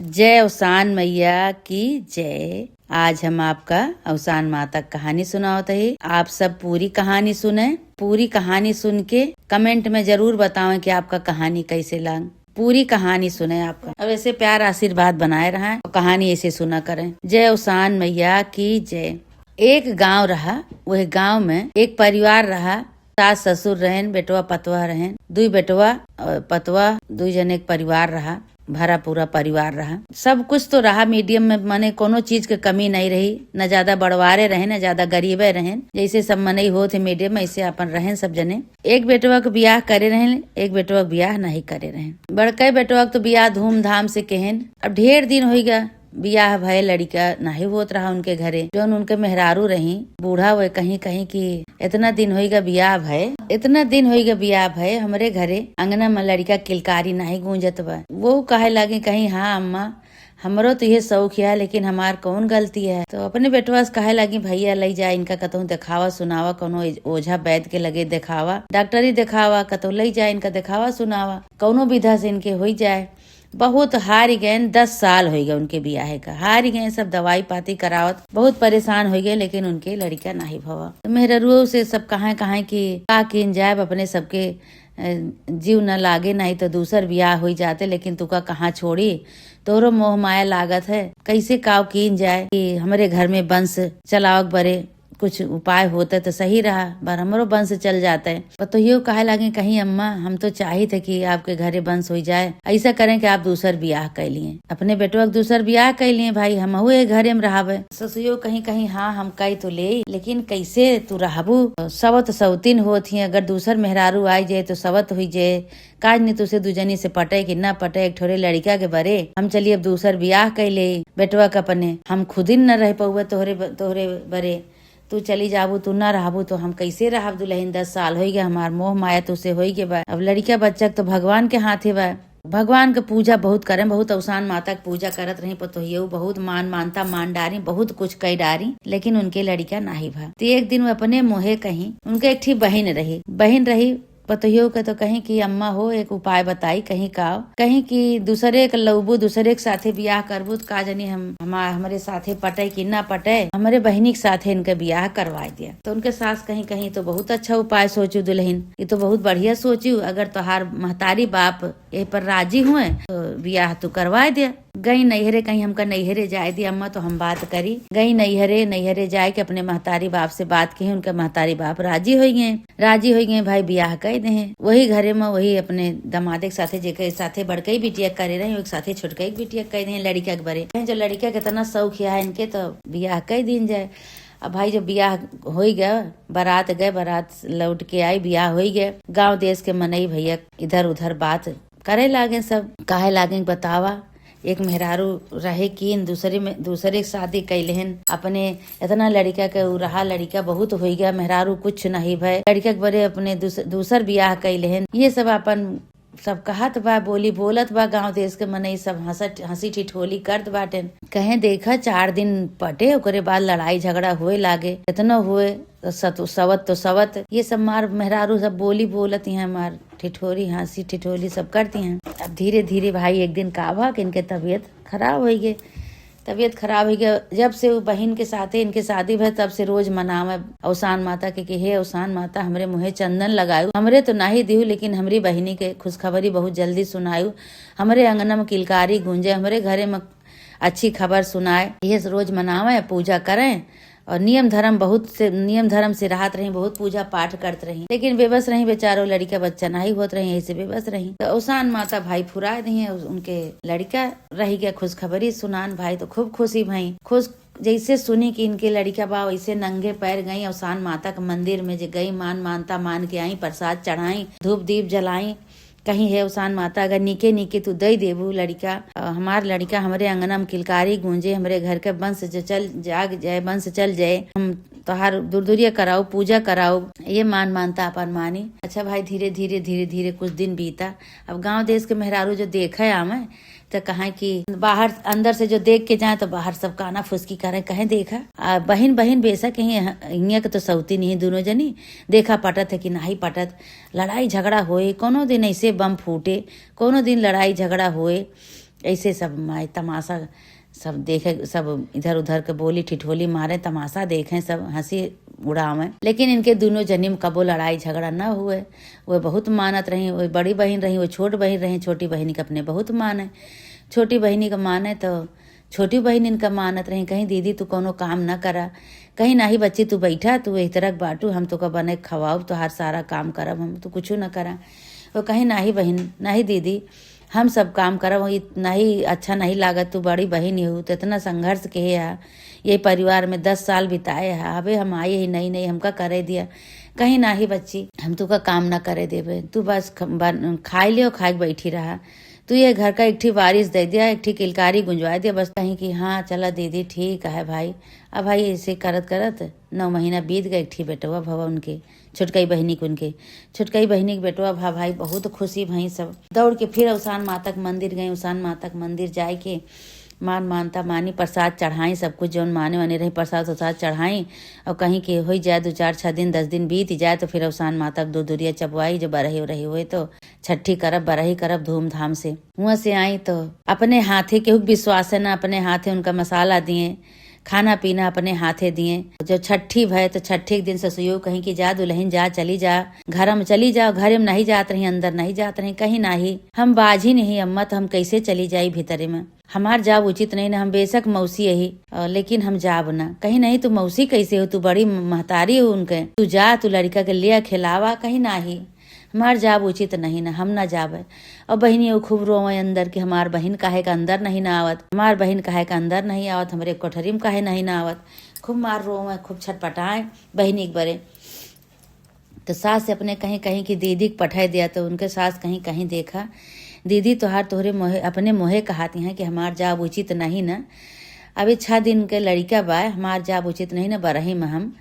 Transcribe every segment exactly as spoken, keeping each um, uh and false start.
जय अवसान मैया की जय। आज हम आपका अवसान माता क कहानी सुनावत हई। आप सब पूरी कहानी सुने। पूरी कहानी सुन के comment में जरूर बतावें कि आपका कहानी कैसे लाग। पूरी कहानी सुने आपका। अब ऐसे प्यार आशीर्वाद बनाए रहें और कहानी ऐसे सुना करें। जय अवसान मैया की जय। एक गांव रहा, वह गांव में एक परिवार रहा। सास ससुर रहेन, बेटवा पतवा रहेन, दुई बेटवा और पतवा, दुई जने एक परिवार रहा, भरा पूरा परिवार रहा। सब कुछ तो रहा medium में, माने कोनो चीज के कमी नहीं रही, न ज्यादा बड़वारे रहेन, न ज्यादा गरीबे रहेन। जैसे सब मनई होत है medium में, ऐसे अपन रहेन सब जने। एक बेटवा के बियाह करे रहेन, एक बेटवा के बियाह नहीं करे रहेन। बड़के बेटवा के तो बियाह धूमधाम से केहेन। अब ढेर दिन होइगा बियाह भये, लड़िका नाहीं होत रहा उनके घरे। जौन उनके मेहरारू रही, बूढ़ा हुए, कहीं कहीं कि इतना दिन होइगा बियाह भये, इतना दिन होइगा बियाह भये, हमरे घरे अंगना में लड़िका किलकारी नाहीं गूंजत बा। वो कहे लागी कहीं, "हाँ अम्मा, हमरो तो ये शौक है, लेकिन हमार कौन गलती है?" तो अपने बेटवा से कहे लागी, "भैया लई जा इनका कतहूँ देखावा सुनावा, कोनो ओझा वैद्य के लगे देखावा, डॉक्टरी देखावा, कतहूँ लई जा इनका देखावा सुनावा, कौनो विधा से इनके होई जाए।" बहुत हारि गए, दस साल होइगा उनके बियाहे का, हारि गए, सब दवाई पाती करावत बहुत परेशान होइ गए, लेकिन उनके लड़िका नाहीं भवा। तो मेहररुओ से सब कहाँ कहाँ कि का कीन जाए, अपने सबके अ, जीव न लागे, नाहीं तो दूसर बियाह होई जाते, लेकिन तुका कहाँ छोड़ी, तोहरो मोह माया लागत है, कैसे काव कीन जाए कि हमरे घर में वंश चलावक बरे कुछ उपाय होते तो सही रहा, बार हमरो वंश चल जाते। पतोहियो कहे लागे, "कहीं अम्मा, हम तो चाहित है कि आपके घरे वंश होई जाए, ऐसा करें कि आप दूसर बियाह कर लिए, अपने बेटवा के दूसर बियाह कर लिए भाई, हमहू एक घरे में रहबे।" ससुयो कहीं, "कहीं हाँ, हम कई तो ले, लेकिन कैसे तू रहबू? सवत सवतिन होत ही, अगर दूसर मेहरारू आई जाए तो सवत हुई जाए, काज नहीं तुसे दुजनी से पटे कि ना पटे, एक ठोरे लड़िका के बरे हम चली अब दूसर बियाह कर ले बेटवा के अपने, हम खुदिन न रह पउबे तोहरे ब-, तोहरे बरे।" तू चली जाबू, तू ना रहबू, तो हम कैसे रहब दुलहिन? दस साल होई गए, हमार मोह माया तुसे होई गए बा। अब लड़िका बच्चा के तो भगवान के हाथे बा। भगवान के पूजा बहुत करें, बहुत अवसान माता के पूजा करत रही पतोहियऊ, बहुत मान मानता मान डारी, बहुत कुछ कई डारी, लेकिन उनके लड़िका नाही भा। तो एक दिन वो अपने मोहे कहीं, उनके एक ठी बहिन रही, बहिन रही, पतोहियो के तो कहीं कि अम्मा हो, एक उपाय बताई, कहीं का, कहीं कि दूसरे के लउबू, दूसरे के साथे बियाह करबू, तो का जानी हम, हमा-, हमरे साथे पटे कि ना पटे, हमरे बहिनी के साथे इनके बियाह करवाए दिया। तो उनके सास कहीं, कहीं तो बहुत अच्छा उपाय सोचू दुलहिन, ये तो बहुत बढ़िया सोचू, अगर तोहार महतारी बाप ए पर राजी हुए तो बियाह तू करवाए दिया। गई नैहरे, कहीं हमका नैहरे जाए दिया अम्मा तो हम बात करी। गई नैहरे, नैहरे जाए के अपने महतारी बाप से बात कही, उनके महतारी बाप राजी होइ गए। राजी होइ गए, भाई बियाह कइ देहें। वही घरे में वही अपने दमादे के साथे, जेके साथे बड़कई बिटिया करे रही, ओके साथे छोटकई बिटिया कइ देहें लड़िका के बरे। कहें, "जो लड़िका के इतना शौक है इनके, तो बियाह कइ दीन जाए।" अब भाई, जब बियाह होइ गए, बारात गए, बारात लौट के आई, बियाह होइ गए। गांव देश के मनई भैया इधर उधर बात करे लागे, सब कहे लागे, "बतावा, एक मेहरारू रहे कीन, दूसरे में, दूसरे के शादी कइ लेहन, अपने इतना लड़िका के उ रहा, लड़िका बहुत होइ गया, मेहरारू कुछ नहीं भय, लड़िका के बरे अपने दूस-, दूसर बियाह कइ लेहन।" ये सब अपन सब कहत बा, बोली बोलत बा, गांव देश के मनई सब हंसत, हंसी ठिठोली करत बाटेन। कहें, "देखा, चार दिन पटे, ओकरे बाद लड़ाई झगड़ा होए लागे, इतनो होए, सत-, सवत तो सवत।" ये सब मार मेहरारू सब बोली बोलत हैं, मार ठिठोली, हंसी ठिठोली सब करती हैं। अब धीरे धीरे भाई एक दिन का भा कि इनके तबीयत खराब होइ गए। तबीयत खराब होइ गए। जब से उ बहिन के साथे इनके शादी भय, तब से रोज मनावे अवसान माता के कि "हे अवसान माता, हमरे मुँहे चंदन लगायु, हमरे तो नाही दिहु, लेकिन हमरी बहिनी के खुशखबरी बहुत जल्दी सुनायु, हमरे अंगना में किलकारी गूंजे, हमरे घरे में अच्छी खबर सुनाए।" ये से रोज मनावे, पूजा करें और नियम धर्म बहुत से, नियम धर्म से रहत रही, बहुत पूजा पाठ करत रही, लेकिन बेबस रही बेचारो, लड़िका बच्चा नाही होत रही, ऐसे बेबस रही। तो अवसान माता भाई फुराए दिए, उनके लड़िका रहि गया, खुशखबरी सुनान भाई तो खूब खुशी भई। खुश जैसे सुनी कि इनके लड़िका बा, वैसे नंगे पैर गई अवसान माता के मंदिर में, जे गई मान मानता मान के आई, प्रसाद चढ़ाई, धूप दीप जलाई। कहीं, "हे अवसान माता, अगर नीके नीके तू दे देबू लड़िका, अ, हमार लड़िका हमरे अंगना में किलकारी गूंजे, हमरे घर के वंश ज-, चल जाग जाए, वंश चल जाए, हम तोहार दुरदुरिया कराऊ, पूजा कराऊ।" ये मान मानता अपन मानी। अच्छा भाई, धीरे धीरे धीरे धीरे कुछ दिन बीता। अब गांव देश के मेहरारू जो देखे आवे, तो कहें कि बाहर, अंदर से जो देख के जाए, तो बाहर सब काना फुसकी करें, कहें, "देखा, आ, बहिन, बहिन, बेशक ही ह-, हियाँ के तो सौती नहीं दोनों जनी, देखा पटत है कि नाही पटत, लड़ाई झगड़ा होए, कोनो दिन ऐसे बम फूटे, कोनो दिन लड़ाई झगड़ा होए।" ऐसे सब माई तमाशा सब देखे, सब इधर उधर के बोली ठिठोली मारे, तमाशा देखें, सब हँसी उड़ावें। लेकिन इनके दुनों जनी में कबो लड़ाई झगड़ा न हुए। वे बहुत मानत रहीं, वे बड़ी बहिन रहीं, वे छोट बहिन रहीं, छोटी बहिनी के अपने बहुत माने। छोटी बहिनी के माने तो छोटी बहिन इनका मानत रहीं, कहीं दीदी तू कौनो काम न करा, कहीं नाही बच्ची तू बैठा, तू एह तरह के बाटू, हम तोका बने खवाउब, तोहार सारा काम करब हम, तू कुछू न करा। वो कहीं नाही बहिन, नाही दीदी, हम सब काम करब, ई नाही अच्छा नहीं लागत, तू बड़ी बहिन हू, तो इतना संघर्ष के है, ये परिवार में दस साल बिताए है, अबे हम आई ही नई नई, हमका करे दिया। कहीं नाही बच्ची, हम तोका काम ना करे देबे, तू बस ख-, बन-, खाई लियो, खाए के बैठी रहा, तू ये घर का एक ठी वारिस दे दिया, एक ठी किलकारी गुंजवा दिया, बस कहीं कि हाँ चला दीदी ठीक है भाई। अब भाई ऐसे करत करत नौ महीना बीत गए, एक ठी बेटवा भवा उनके, छोटकई बहिनी के उनके, छोटकई बहिनी के बेटवा भा भाई, बहुत खुशी भई सब। दौड़ के फिर अवसान माता के मंदिर गई, अवसान माता के मंदिर जाए के मान मानता मानी, प्रसाद चढ़ाई, सब कुछ जौन माने वाने रही प्रसाद उसाद चढ़ाई। और कहीं के होई जाए दो चार छः दिन, दस दिन बीत जाए तो फिर अवसान माता के दो दुरिया चबवाई, जो बरही उरही हुए तो छठी करब, बरही करब धूमधाम से। हुआं से आई तो अपने हाथे, केहू के विश्वास है ना, अपने हाथे उनका मसाला दिए, खाना पीना अपने हाथे दिए। जो छठी भय तो छठी के दिन ससुइयो कहीं कि जा दुल्हन जा, चली जा, घर में चली जाओ, घर में नहीं जात रही, अंदर नहीं जात रही, कहीं नाही, हम बाझी नहीं अम्मा, तो हम कैसे चली जाई भीतरे में? हमार जाब उचित नहीं ना, हम बेशक मौसी यही, अ, लेकिन हम जाब ना। कहीं नहीं, तू मौसी कैसे हो, तू बड़ी महतारी हो उनके, तू जा, तू लड़का के लिया खिलावा, कहीं नाही। हमार जाब उचित नहीं ना, हम ना जाबे। और बहिनी वो खूब रोवे अंदर कि हमार बहिन काहे का अंदर नहीं ना आवत, हमार बहिन काहे का अंदर नहीं आवत, हमरे कोठरी में काहे नहीं ना आवत। खूब मार रोवे, खूब छटपटाए बहिनी के बरे। तो सास से अपने कहीं कहीं कि दीदी के पठाए दिया, तो उनके सास कहीं कहीं देखा, दीदी तोहार तोहरे मोहे, अपने मोहे कहाती हैं कि हमार जाब उचित नहीं ना, अभी छः दिन के लड़का बा, हमार जाब उचित नहीं ना, बरही में हम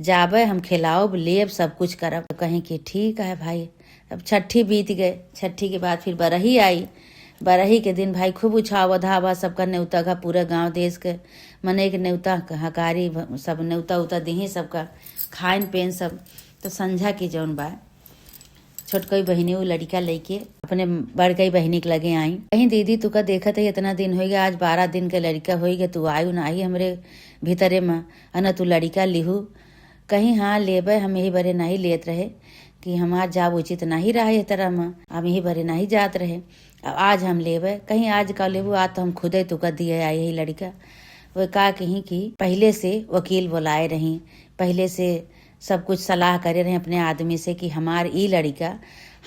जाबे, हम खिलाओब, लेब, सब कुछ करब। तो कहीं कि ठीक है भाई। अब छठी बीत गए, छठी के बाद फिर बरही आई। बरही के दिन भाई खूब उछावा धावा, सबका नेवता घा, पूरा गांव देश के मनई के नेवता हकारी भ-, सब नेवता उता दिही सबका, खाइन पेन सब। तो संझा की जौन बा, छोटकई बहिनी उ लड़िका लइके अपने बड़कई बहिनी के लगे आई। कहीं दीदी तुका देखत है इतना दिन होइगा, आज बारह दिन के लड़िका होइगा, तू आयु नाही हमरे भीतरे में, अना तू लड़िका लिहू। कहीं हाँ लेबे, हम यही बरे नहीं लेत रहे कि हमार जाब उचित नहीं रहा यह तरह में, हम यही बरे नहीं जात रहे। अब आज हम लेबे, कहीं आज का लेबू, आज तो हम खुदे तुका दिए आई यही लड़िका। वे का कहीं कि पहले से वकील बुलाए रही, पहले से सब कुछ सलाह करे रहे अपने आदमी से कि हमार ई लड़िका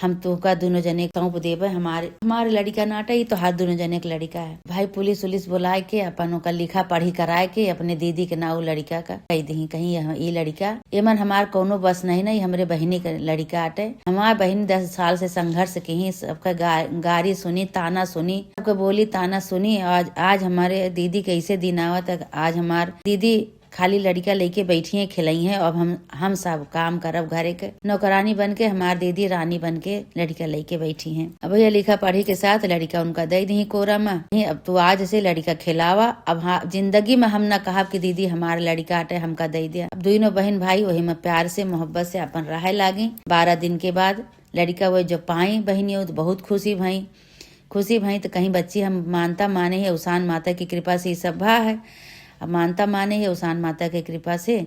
हम तुका दुनो जने सौंप देबे, हमार, हमार लड़िका नाटे, ई तोहार दुनो जने के लड़िका है। भाई पुलिस उलिस बुलाए के अपन ओकर लिखा पढ़ी कराए के अपने दीदी के नाव लड़िका का कह दही, कहीं यह ई लड़िका एमन हमार कौनो बस नहीं, नहीं हमरे बहिनी के लड़िका आटे। हमार बहिन दस साल से संघर्ष की ही सबका गा-, गारी सुनी, ताना सुनी, सबके बोली ताना सुनी। आज, आज हमारे दीदी के ऐसे दिन आवत है, आज हमार दीदी खाली लड़िका लेके बैठी हैं, खिलाई हैं। अब हम, हम सब काम करब घरे के, नौकरानी बन के, हमार दीदी रानी बन के लड़िका लेके बैठी हैं। अब भैया लिखा पढ़ी के साथ लड़िका उनका दे दी कोरा में, "अब तू आज से लड़िका खिलावा, अब हाँ, जिंदगी में हम ना कहब कि दीदी हमार लड़िका आटे हमका दे दिया।" अब दोनों बहन भाई वही में प्यार से मोहब्बत से अपन रहे लागी। बारह दिन के बाद लड़िका वो जो पाई बहिनी, वो तो बहुत खुशी भई। खुशी भई तो कहीं बच्ची हम मानता माने ही, अवसान माता की कृपा से ये सब भा है। अब मानता माने ही, अवसान माता की कृपा से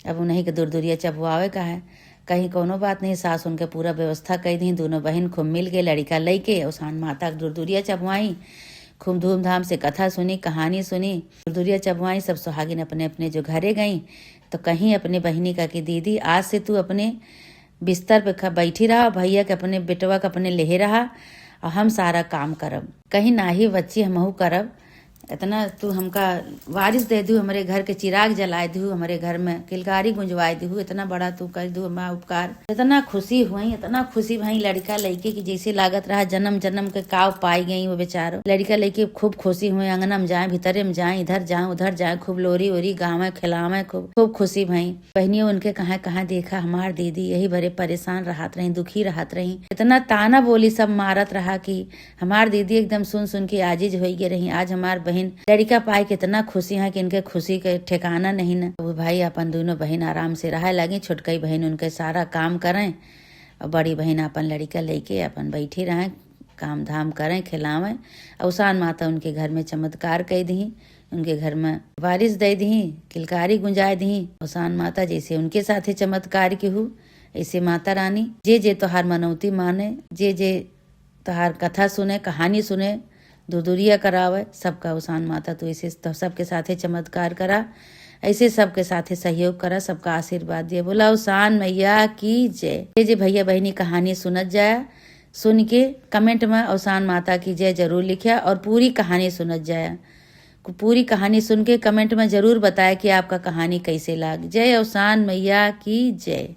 अब उन्हीं के दुरदुरिया चबवावे का है। कहीं कौनो बात नहीं, सास उनके पूरा व्यवस्था कई दी। दोनों बहन खूब मिल के लड़िका लइके अवसान माता के दुरदुरिया चबवाई, खूब धूमधाम से कथा सुनी, कहानी सुनी, दुरदुरिया चबवाई। सब सुहागिन अपने अपने जो घरे गई तो कहीं अपने बहिनी का कि दीदी आज से तू अपने बिस्तर पे ख-, बैठी रहा, भैया के अपने बेटवा के अपने लेहे रहा और हम सारा काम करब। कहीं नाही बच्ची हमहू करब, इतना तू हमका वारिस दे दू, हमरे घर के चिराग जलाए दू, हमरे घर में किलकारी गुंजवाए दू, इतना बड़ा तू कर दू हमार उपकार। इतना खुशी हुई, इतना खुशी भई लड़िका लइके कि जैसे लागत रहा जन्म जन्म के काव पाई गई वो बेचारो। लड़िका लइके खूब खुशी हुई, अंगना में जाए, भीतरे में जाए, इधर जाए, उधर जाए, खूब लोरी ओरी गावे, खिलावे, खूब, खूब खुशी भई। बहनियों उनके कहाँ कहाँ देखा हमार दीदी, यही बरे परेशान रहत रही, दुखी रहत रही, इतना ताना बोली सब मारत रहा कि हमार दीदी एकदम सुन सुन के आजिज होई गए रही। आज हमार बहन लड़िका पाए के इतना खुशी है कि इनके खुशी के ठिकाना नहीं ना। वो भाई अपन दोनों बहन आराम से रहे लगी, छोटकई बहन उनके सारा काम करें और बड़ी बहन अपन लड़िका लेके अपन बैठी रहें, काम धाम करें, खिलावें। अवसान माता उनके घर में चमत्कार कइ दिहीं, उनके घर में बारिश दइ दिहीं, किलकारी गुंजाए दिहीं। अवसान माता जैसे उनके साथे चमत्कार किहू, ऐसे माता रानी जे जे तोहार मनौती माने, जे जे तोहार कथा सुने, कहानी सुने, दुदुरिया करावे, सबका अवसान माता तू ऐसे तो सबके साथे चमत्कार करा, ऐसे सबके साथे सहयोग करा, सबका आशीर्वाद दिया। बोला अवसान मैया की जय। जे जे भैया बहिनी कहानी सुनत जाया, सुन के comment में अवसान माता की जय जरूर लिख्या और पूरी कहानी सुनत जाया। पूरी कहानी सुन के comment में जरूर बताया कि आपका कहानी कैसे लाग। जय अवसान मैया की जय।